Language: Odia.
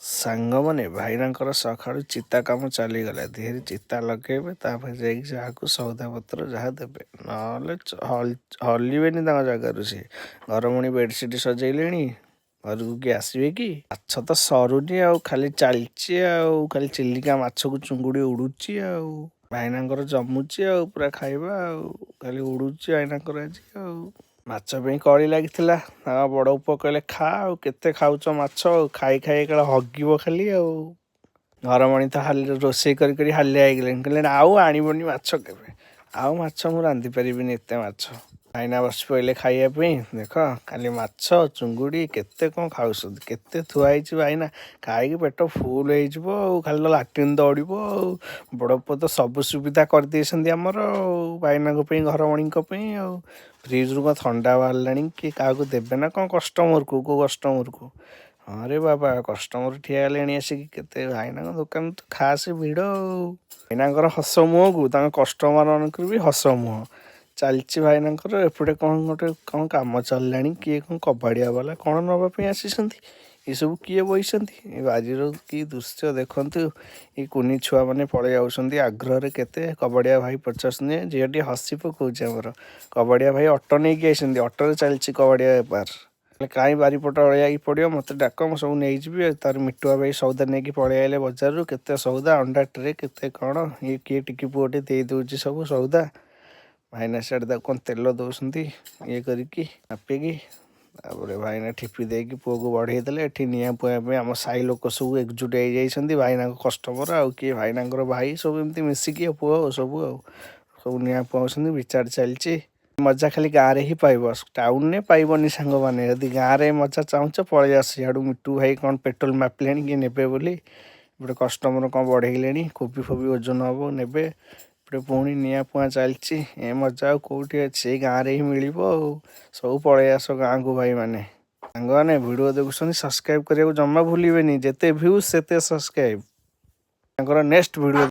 ସାଙ୍ଗମାନେ, ଭାଇନାଙ୍କର ସକାଳୁ ଚିତା କାମ ଚାଲିଗଲା। ଧୀରେ ଚିତା ଲଗେଇବେ, ତାପରେ ଯାଇକି ଯାହାକୁ ସଉଦା ପତ୍ର ଯାହା ଦେବେ, ନହେଲେ ହଲିବେନି ତାଙ୍କ ଜାଗାରୁ ସିଏ। ଘରମଣି ବେଡ଼ସିଟ୍ ସଜେଇଲେଣି। ଘରକୁ କିଏ ଆସିବେ କି? ମାଛ ତ ସରୁନି ଆଉ, ଖାଲି ଚାଲିଛି ଆଉ, ଖାଲି ଚିଲିକା ମାଛକୁ ଚୁଙ୍ଗୁଡ଼ି ଉଡୁଛି ଆଉ ଭାଇନାଙ୍କର ଜମୁଛି ଆଉ ପୁରା ଖାଇବା ଆଉ ଖାଲି ଉଡୁଛି ଭାଇନାଙ୍କର ଆଜି। ଆଉ ମାଛ ପାଇଁ କଳି ଲାଗିଥିଲା। ତାଙ୍କ ବଡ଼ ପୁଅ କହିଲେ, ଖା ଆଉ, କେତେ ଖାଉଛ ମାଛ ଆଉ, ଖାଇ ଖାଇ କାଳେ ହଗିବ ଖାଲି। ଆଉ ଘରମଣି ତ ହାଲି ରୋଷେଇ କରି କରି ହାଲିଆ ହେଇଗଲେଣି। କହିଲେ, ଆଉ ଆଣିବନି ମାଛ କେବେ, ଆଉ ମାଛ ମୁଁ ରାନ୍ଧି ପାରିବିନି ଏତେ ମାଛ। ଭାଇନା ବସି ପଇଲେ ଖାଇବା ପାଇଁ। ଦେଖ, ଖାଲି ମାଛ ଚୁଙ୍ଗୁଡ଼ି କେତେ କ'ଣ ଖାଉଛନ୍ତି, କେତେ ଥୁଆ ହେଇଛି। ଭାଇନା ଖାଇକି ପେଟ ଫୁଲ ହେଇଯିବ ଆଉ ଖାଲି ତ ଲାଟ୍ରିନ୍ ଦୌଡ଼ିବ। ଆଉ ବଡ଼ ପୁଅ ତ ସବୁ ସୁବିଧା କରିଦେଇଛନ୍ତି ଆମର ଆଉ ଭାଇନାଙ୍କ ପାଇଁ, ଘରମଣିଙ୍କ ପାଇଁ। ଆଉ ଫ୍ରିଜରୁ କ'ଣ ଥଣ୍ଡା ବାହାରିଲାଣି କି? କାହାକୁ ଦେବେ ନା କ'ଣ କଷ୍ଟମରକୁ? କେଉଁ କଷ୍ଟମରକୁ? ହଁ ରେ ବାବା, କଷ୍ଟମର ଠିଆ ହେଲେଣି ଆସିକି କେତେ। ଭାଇନାଙ୍କ ଦୋକାନ ତ ଖାସ ଭିଡ଼। ଆଉ ଭାଇନାଙ୍କର ହସ ମୁହଁକୁ ତାଙ୍କ କଷ୍ଟମର ମାନଙ୍କର ବି ହସ ମୁହଁ। ଚାଲିଛି ଭାଇନାଙ୍କର। ଏପଟେ କ'ଣ ଗୋଟେ କ'ଣ କାମ ଚାଲିଲାଣି। କିଏ କ'ଣ କବାଡ଼ିଆ ବାଲା କ'ଣ ନେବା ପାଇଁ ଆସିଛନ୍ତି? ଏସବୁ କିଏ ବଇଛନ୍ତି? ଏ ବାରିର କି ଦୃଶ୍ୟ ଦେଖନ୍ତୁ। ଏ କୁନି ଛୁଆମାନେ ପଳେଇ ଆଉଛନ୍ତି ଆଗ୍ରହରେ କେତେ। କବାଡ଼ିଆ ଭାଇ ପଚାରୁଛନ୍ତି। ଝିଅଟି ହସି ପକଉଛି ଆମର। କବାଡ଼ିଆ ଭାଇ ଅଟୋ ନେଇକି ଆସିଛନ୍ତି। ଅଟୋରେ ଚାଲିଛି କବାଡ଼ିଆ ବେପାର। ହେଲେ କାହିଁ ବାରିପଟ ଅଳିଆ ହେଇକି ପଡ଼ିବ, ମୋତେ ଡାକ, ମୁଁ ସବୁ ନେଇଯିବି। ଆଉ ତାର ମିଟୁଆ ଭାଇ ସଉଦା ନେଇକି ପଳେଇ ଆଇଲେ ବଜାରରୁ। କେତେ ସଉଦା, ଅଣ୍ଡା ଟ୍ରେ, କେତେ କ'ଣ। ଇଏ କିଏ ଟିକି ପୁଅଟେ ଦେଇ ଦେଉଛି ସବୁ ସଉଦା। ଭାଇନା ସିଆଡ଼େ ତାକୁ କ'ଣ ତେଲ ଦେଉଛନ୍ତି ଇଏ କରିକି ମାପିକି। ତାପରେ ଭାଇନା ଠିପି ଦେଇକି ପୁଅକୁ ବଢ଼େଇ ଦେଲେ। ଏଠି ନିଆଁ ପୁଆଁ ପାଇଁ ଆମ ସାହି ଲୋକ ସବୁ ଏକଜୁଟ ହେଇଯାଇଛନ୍ତି। ଭାଇନାଙ୍କ କଷ୍ଟମର ଆଉ କିଏ ଭାଇନାଙ୍କର ଭାଇ ସବୁ ଏମିତି ମିଶିକି ଆଉ ପୁଅ ଆଉ ସବୁ ଆଉ ସବୁ ନିଆଁ ପୁଆଉଛନ୍ତି। ବିଚାର ଚାଲିଛି। ମଜା ଖାଲି ଗାଁରେ ହିଁ ପାଇବ, ଟାଉନରେ ପାଇବନି ସାଙ୍ଗମାନେ। ଯଦି ଗାଁରେ ମଜା ଚାହୁଁଛ, ପଳେଇ ଆସ ସିଆଡ଼ୁ। ମିଟୁ ଭାଇ କ'ଣ ପେଟ୍ରୋଲ ମାପିଲେଣି କିଏ ନେବେ ବୋଲି। ଏପଟେ କଷ୍ଟମର କ'ଣ ବଢ଼େଇଲେଣି, କୋବି ଫୋବି ଓଜନ ହେବ, ନେବେ। ଏପଟେ ପୁଣି ନିଆଁ ପୁଆଁ ଚାଲିଛି। ଏ ମଜା ଆଉ କେଉଁଠି ଅଛି? ଏଇ ଗାଁରେ ହିଁ ମିଳିବ। ଆଉ ସବୁ ପଳେଇ ଆସ ଗାଁକୁ ଭାଇମାନେ। ସାଙ୍ଗମାନେ, ଭିଡ଼ିଓ ଦେଖୁଛନ୍ତି, ସବସ୍କ୍ରାଇବ୍ କରିବାକୁ ଜମା ଭୁଲିବେନି। ଯେତେ ଭ୍ୟୁଜ୍ ସେତେ ସବସ୍କ୍ରାଇବ୍। ତାଙ୍କର ନେକ୍ସଟ ଭିଡ଼ିଓ।